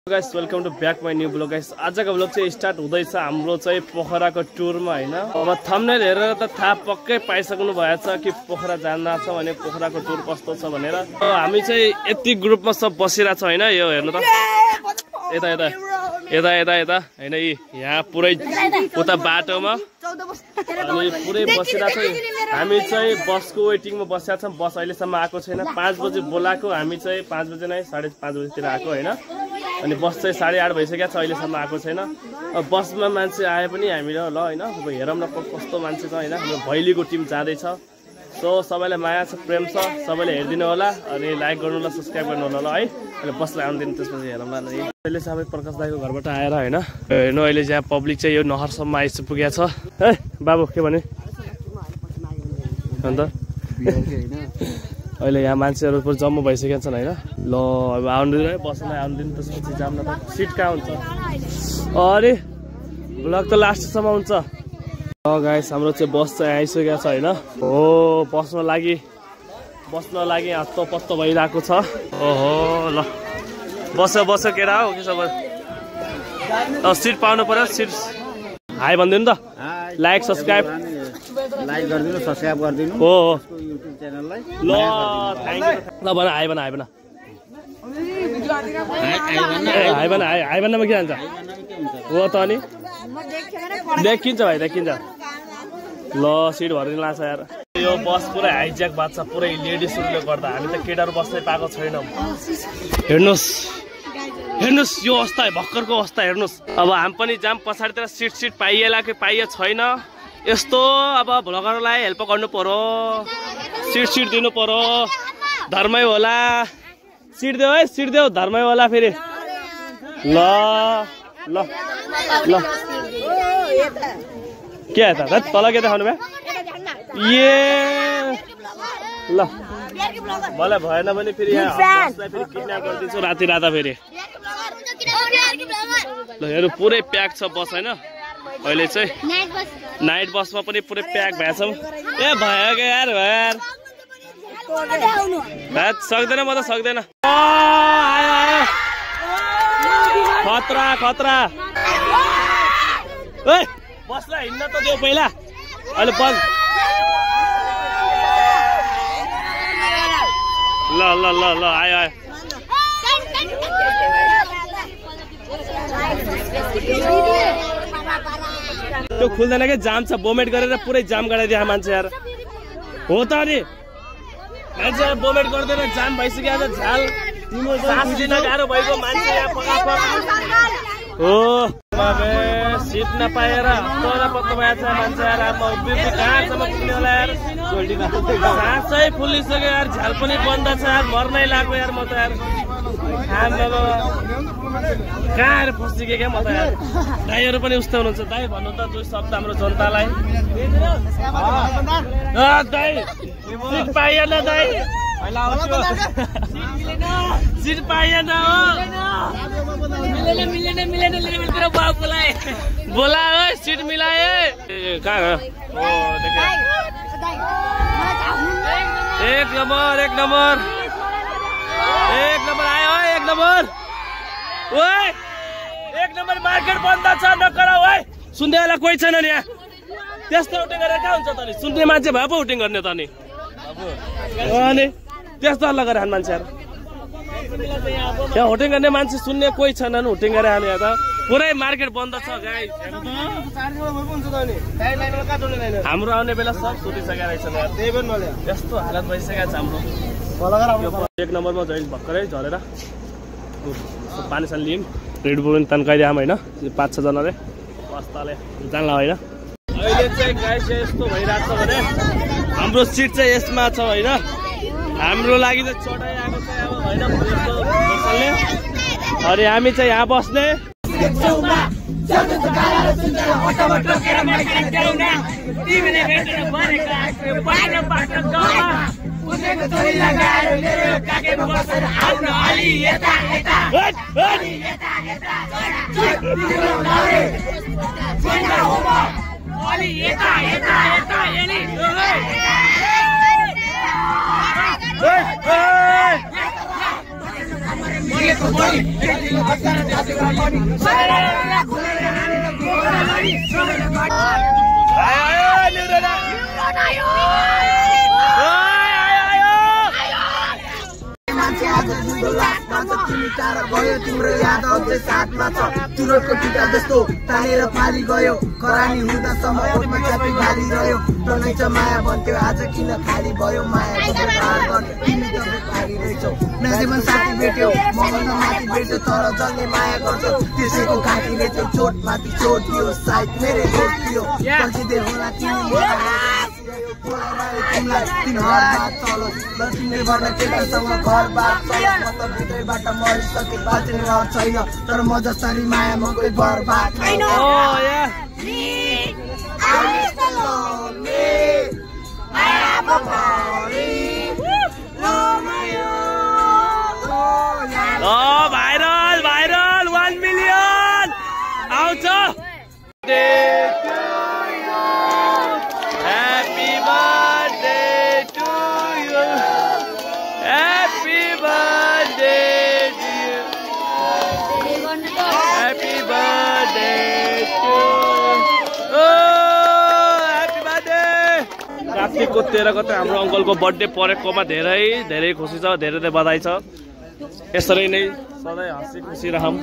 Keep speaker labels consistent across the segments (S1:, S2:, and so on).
S1: Guys welcome to back my new blog guys. आजको blog चाहिँ start हुँदैछ हाम्रो चाहिँ पोखराको टुरमा हैन। अब थम्बनेल हेरेर त थाहा पक्कै पाइसक्नु भएछ कि पोखरा जान छ भने पोखराको टुर कस्तो छ भनेर। हामी चाहिँ यति ग्रुपमा सब बसिरा छ हैन। यो हेर्नु त यता यता यता यता यता हैन। यहाँ पुरै उता बाटोमा अनि पुरै बसिरा छ। हामी चाहिँ बसको वेटिङमा बसेका छौं। बस अहिलेसम्म आएको छैन। 5 बजे बोलाएको, हामी चाहिँ 5 बजे नै 5:30 बजेतिर आएको हैन। अनि बस चाहिँ 8:30 भइसक्यो छ, अहिलेसम्म आएको छैन। अब बसमा मान्छे आए पनि हामी ल हैन, अब हेरौँ न कस्तो मान्छे छ हैन। हाम्रो भैलीको टिम जाँदैछ। सो सबैलाई माया छ, प्रेम छ, सबैले हेरिदिनु होला अनि लाइक गर्नु होला, सब्स्क्राइब गर्नु होला है। अनि बसलाई आउनु दिनु, त्यसपछि हेरौँ ल। अहिले सबै प्रकाश दाइको घरबाट आएर हैन। हेर्नु अहिले चाहिँ पब्लिक चाहिँ यो नहरसम्म आइपुगेको छ। है बाबु के भने अन्त अहिले यहाँ मान्छेहरू पनि जम्मा भइसकेका छन् हैन। ल अब आउनु दिनु है, बसलाई आउनु दिनु, त्यसपछि जाम न त। सिट कहाँ हुन्छ? अरे ब्लग त लास्टसम्म हुन्छ। गाइस हाम्रो चाहिँ बस चाहिँ आइसकेको छ हैन। हो बस्न लागि हत्तो पत्तो भइरहेको छ। ओहो ल बस्यो बस्यो केरा हो कि सब। सिट पाउनु पर्यो। सिट हाई भनिदिनु त। लाइक सब्स्क्राइब
S2: गरिदिनु, सब्स्क्राइब गरिदिनु
S1: हो
S2: युट्युब च्यानललाई।
S1: ल थ्याङ्क यू। ल भन हाई भन, हाई भन, हाई भन्नमा के जान्छ हो त। अनि देखिन्छ भाइ, देखिन्छ। ल सिट भरिदिनु लाग्छ यार। यो बस पुरै हाइज्याक भएको छ, पुरै लेडिजहरूले गर्दा। हामी त केटाहरू बस्नै पाएको छैनौँ। हेर्नुहोस् यो अवस्था, भर्खरको अवस्था हेर्नुहोस्। अब हामी पनि जाम पछाडितिर सिट पाइएला कि पाइए छैन। यस्तो अब भ्लगरलाई हेल्प गर्नु पर्यो, सिट दिनु पर्यो। धर्मै होला, सिट देऊ है, सिट देऊ, धर्मै होला फेरि। ल ल ल के त तल के देखाउनु भयो? ल मलाई भएन भने फेरि किडन्याप गरिदिन्छु राति राता फेरि। ल हेर्नु पुरै प्याक छ बस हैन। अहिले चाहिँ नाइट बसमा पनि पुरै प्याक भएछ। ए भयो क्या यार, भयो यार, सक्दैन, म त सक्दैन। आयो खतरा खतरा। ए बसलाई हिँड्न त देऊ पहिला। अहिले बस ल ल ल ल आयो आयो। त्यो खुल्दैन क्या, जाम छ। बोमेट गरेर पुरै जाम गराइदियो मान्छे यार। हो त अनि मान्छे बोमेट गर्दैन, जाम भइसक्यो आज। झाल सास लिन गाह्रो भएको मान्छे यहाँ पकापक हो। सिट नपाएर पत्तो भएछ मान्छे यार। कहाँसम्म पुग्ने होला यार। सासै फुलिसक्यो यार, झ्याल पनि बन्द छ यार। मर्नै लाग्यो यार म त यार। कहाँ आएर फसिक्यो क्या म त यार। दाइहरू पनि उस्तै हुनुहुन्छ। दाइ भन्नु त दुई शब्द हाम्रो जनतालाई। दाइ सिट पाइएन, दाइ सिट पाइएन हो। बोला हो सिट मिलाए। कहाँ गयो? एक नम्बर एक नम्बर एक नम्बर आयो, एक नम्बर। ओए एक नम्बर मार्केट बन्द छ, नकराउ है। सुन्ने वाला कोही छैन नि यहाँ। त्यस्तो हुटिङ गरेर कहाँ हुन्छ त नि? सुन्ने मान्छे भए पो हुटिङ गर्ने त नि। अनि त्यस्तो हल्ला गरेर हान मान्छे यार। यहाँ हुटिङ गर्ने मान्छे सुन्ने कोही छैन, हुटिङ गरेर हाल्ने यहाँ त। पुरै मार्केट बन्द छ गाइस। हाम्रो आउने बेला सब छुटिसकेको रहेछ यार। यस्तो हालत भइसकेको छ हाम्रो। एक नम्बरमा जहिले भर्खरै झरेर पानी सानी लियौँ। रेड बुल तन्काइदियो होइन 5-6 जनाले बस्ताले जानला होइन। अहिले चाहिँ गाइस यस्तो भइरहेको छ भने हाम्रो सिट चाहिँ यसमा छ होइन। हाम्रो लागि चाहिँ चढाइ आएको छ अब होइन बसले। अनि हामी चाहिँ यहाँ बस्ने।
S3: तिम्रो याद अझै साथमा छ चुरोटको टिका जस्तो तानेर फाली गयो खरानी हुँदासम्म ओठमा चापी फालिरह्यो टनै छ माया भन्थ्यो आज किन खाली भयो माया नाजेमा साथी भेट्यो मगन माथि भेट्यो तर जल्ने माया गर्छौ त्यसैको घाँटीले चाहिँ चोट माथि चोट दियो सायद मेरै चोट दियो पर्खिँदै होला भित्रैबाट मरिसके बाँच्ने रहर छैन तर म जसरी माया मकै बर्बाद
S1: भाइरल भाइरल 1 मिलियन आउँछ कार्तिकको 13 गते हाम्रो अङ्कलको बर्थडे परेकोमा धेरै धेरै खुसी छ धेरै धेरै बधाई छ यसरी नै सधैँ हाँसी खुसी रहम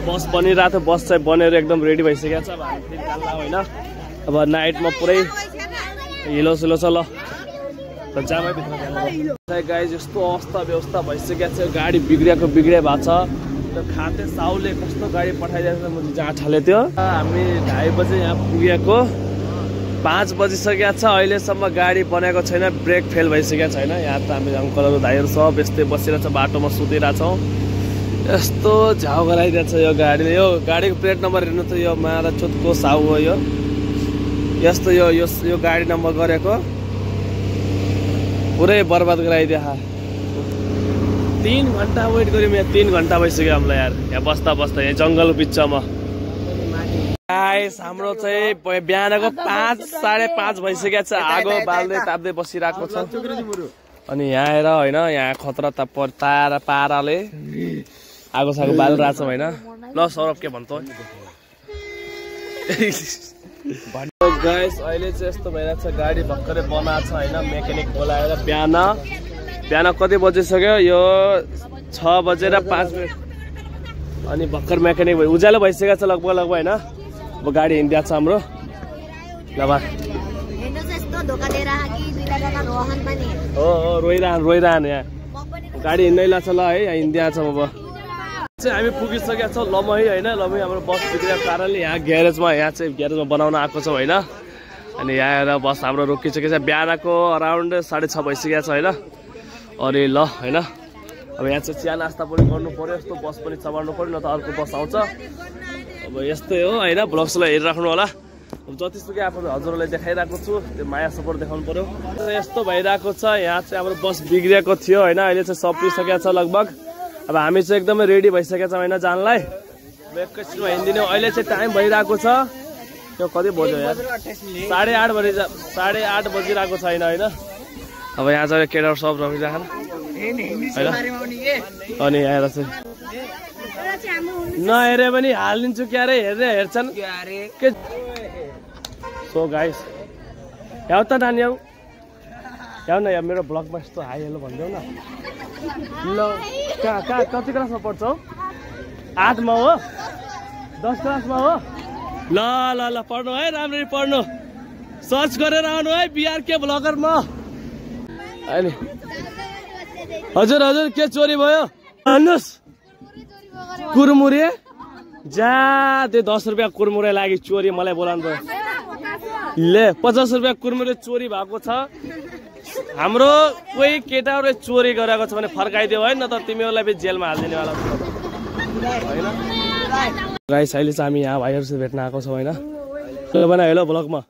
S1: बस बनिरहेको थियो बस चाहिँ बनेर एकदम रेडी भइसकेको छ अब हामी फेरि जान्ला होइन अब नाइटमा पुरै हिलो सिलो छ ल जामै भित्र गाइज यस्तो अवस्था व्यवस्था भइसकेको छ गाडी बिग्रिया भएको छ त्यो खाते साउले कस्तो गाडी पठाइदिएको छ म जहाँ ठाले त्यो हामी 2:30 बजे यहाँ पुगेको 5 बजिसकेको छ अहिलेसम्म गाडी बनाएको छैन ब्रेक फेल भइसकेको छैन यहाँ त हामी अङ्कलहरू दाइहरू सब यस्तै बसिरहेछ बाटोमा सुतिरहेछौँ यस्तो झाउ गराइदिएको छ यो गाडीले यो गाडीको प्लेट नम्बर हेर्नु त यो मारा चोटको साउ हो यो यस्तो यो गाडी नम्बर गरेको पुरै बर्बाद गराइदियो 3 घन्टा वेट गऱ्यौँ यहाँ 3 घन्टा भइसक्यो हामीलाई यार यहाँ बस्दा बस्दा यहाँ जङ्गल बिचमा गाइस हाम्रो चाहिँ बिहानको 5:30 भइसकेको छ आगो बाल्दै ताप्दै बसिरहेको छ अनि यहाँ आएर होइन यहाँ खतरा पाराले आगो सागो बालिरहेको छ होइन ल सौरभ के भन्छ गाइस अहिले चाहिँ यस्तो भइरहेको छ गाडी भर्खरै बनाएको छ होइन मेकेनिक बोलाएर बिहान कति बजिसक्यो यो 6 बजेर 5 मिनट अनि भर्खर मेकेनिक भयो उज्यालो भइसकेको छ लगभग होइन अब गाडी हिँडिदिएको छ हाम्रो ल हो रोइरहनु यहाँ गाडी हिँड्नै लाग्छ ल है यहाँ हिँडिदिएको छ अब चाहिँ हामी पुगिसकेका छौँ लमही होइन लमही हाम्रो बस बिग्रेको कारणले यहाँ ग्यारेजमा बनाउन आएको छौँ होइन अनि यहाँ आएर बस हाम्रो रोकिसकेको छ बिहानको अराउन्ड 6:30 भइसकेको छ होइन अरे ल होइन अब यहाँ चाहिँ चिया नास्ता पनि गर्नु पर्यो यस्तो बस पनि चबाउनु पर्यो न त अर्को बस आउँछ अब यस्तै हो होइन ब्लग्सलाई हेरिराख्नु होला अब जतिसुकै आफू हजुरलाई देखाइरहेको छु त्यो माया सपोर्ट देखाउनु पर्यो यस्तो भइरहेको छ यहाँ चाहिँ हाम्रो बस बिग्रिएको थियो होइन अहिले चाहिँ सप्रिसकेको छ लगभग अब हामी चाहिँ एकदमै रेडी भइसकेको छ होइन जानलाई एकैछिनमा हिँडिदिने अहिले चाहिँ टाइम भइरहेको छ त्यो कति बज्यो यार 8:30 बजिरहेको छैन होइन अब यहाँ चाहिँ केटाहरू सब रमिरहेको अनि आएर चाहिँ नहेरे पनि हालिदिन्छु क्यारे हेर्छन् के सो गाइस याउ त नानी याउ न यहाँ मेरो ब्लगमा यस्तो हाई हेलो भनिदेऊ न ल कहाँ कति क्लासमा पढ्छौ 8 मा हो 10 क्लासमा हो ल ल ल पढ्नु है राम्ररी पढ्नु सर्च गरेर आउनु है बिआरके ब्लगरमा अनि हजुर के चोरी भयो भन्नुहोस् कुरमुरे जा त्यो 10 रुपियाँ कुरमुरे लागि चोरी मलाई बोलाउनु भयो ले 50 रुपियाँ कुरमुरे चोरी भएको छ हाम्रो कोही केटाहरूले चोरी गरेको छ भने फर्काइदियो है न त तिमीहरूलाई पनि जेलमा हालिदिने वाला होइन गाइस अहिले चाहिँ हामी यहाँ भाइहरूसित भेट्न आएको छौँ होइन बना हेलो ब्लगमा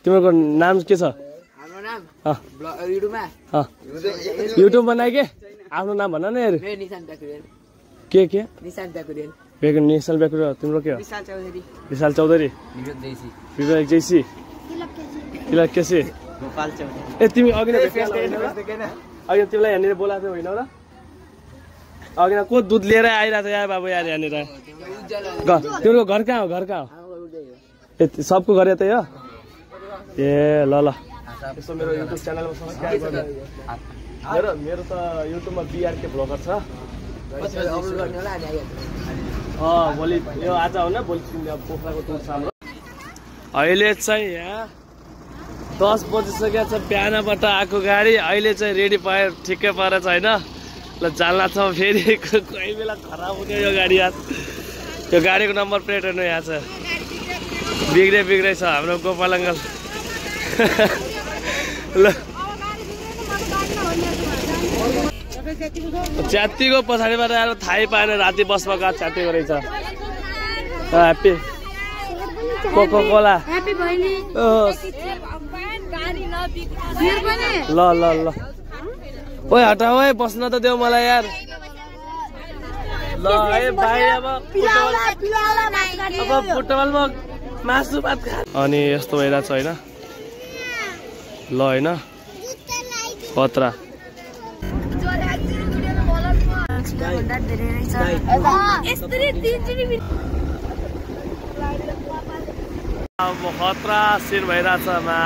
S1: तिमीहरूको नाम के छ युट्युब बनाए के आफ्नो नाम भन न यार के निशान ब्याकुरेन तिम्रो के हो विशाल चौधरी विवेक जैसी तिलक केसी ए तिमी अघि नै अघि तिमीलाई यहाँनिर बोलाएको थियो होइन र अघि को दुध लिएर आइरहेको छ यार बाबु यार यहाँनिर तिम्रो घर कहाँ हो घर कहाँ हो ए सबको घर यतै हो ए ल ल यसो मेरो युट्युब च्यानलमा सब्सक्राइब गर्नु मेरो त युट्युबमा बिआरके भ्लगर छ भोलि यो आज हो न भोलि पोखराको टुर छ हाम्रो अहिले चाहिँ यहाँ 10 बजिसकेको छ बिहानबाट आएको गाडी अहिले चाहिँ रेडी पायो ठिकै परेछ होइन ल जान्ला छ फेरि कोही बेला खराब हुने यो गाडी यार यो गाडीको नम्बर प्लेट हेर्नु यहाँ छ बिग्रै छ हाम्रो गोपाल अङ्कल ल च्यात्तीको पछाडिबाट आएर थाहै पाएन राति बसमा गएको च्यात्तीको रहेछ ह्याप्पी कोको कोला ल ल ल ओए हटाऊ है बस्न त देऊ मलाई यार ल है भाइ अब फुटबलमा मासु भात खा अनि यस्तो भइरहेछ होइन ल होइन पत्रा खतरा सिन भइरहेछ मा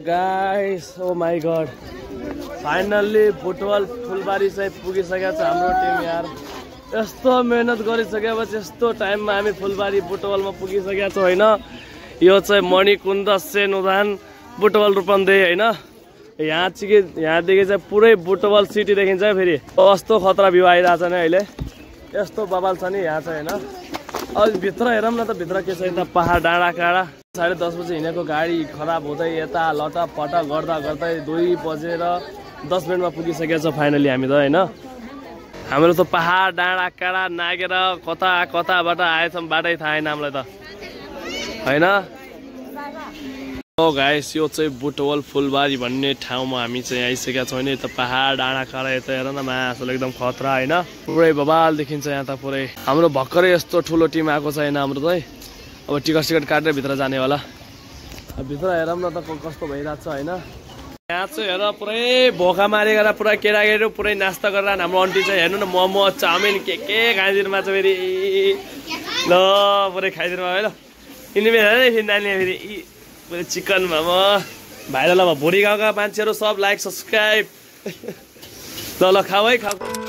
S1: guys oh my God finally Butwal Phulbari चाहिँ पुगिसकेको छ हाम्रो टिम यार यस्तो मेहनत गरिसकेपछि यस्तो टाइममा हामी फुलबारी बुटवलमा पुगिसकेका छौँ होइन यो चाहिँ मणिकुन्द सेन उदान बुटवल रूपन्देही होइन यहाँदेखि चाहिँ पुरै बुटवल सिटी देखिन्छ फेरि कस्तो खतरा भ्यू आइरहेछ नि अहिले यस्तो बबाल छ नि यहाँ चाहिँ होइन अब भित्र हेरौँ न त भित्र के छ यता पहाड डाँडा काँडा 10:30 बजे हिँडेको गाडी खराब हुँदै यता लटपट गर्दा गर्दै 2 बजेर 10 मिनटमा पुगिसकेको छ फाइनली हामी त होइन हाम्रो त पहाड डाँडा काँडा नागेर कताबाट आएछौँ बाटै थाहा छैन हामीलाई त होइन ओ गाइस यो चाहिँ बुटवल फुलबारी भन्ने ठाउँमा हामी चाहिँ आइसकेका छौँ नि त पहाड डाँडा काँडा यता हेर न मासुले एकदम खतरा होइन पुरै बबाल देखिन्छ यहाँ त पुरै हाम्रो भर्खरै यस्तो ठुलो टिम आएको छ होइन हाम्रो चाहिँ अब टिकट काटेर भित्र जानेवाला भित्र हेरौँ न त कस्तो भइरहेको छ होइन यहाँ चाहिँ हेर पुरै भोका मारेर पुरा केटाकेटी पुरै नास्ता गरेर हाम्रो आन्टी चाहिँ हेर्नु न मोमो चाउमिन के खाइदिनु भएको छ फेरि ल पुरै खाइदिनु भयो ल यिनी फेरि नानी फेरि पुरै चिकन मोमो भाइरल अब भोलि गाउँका मान्छेहरू सब लाइक सब्सक्राइब ल खाऊ है खाऊ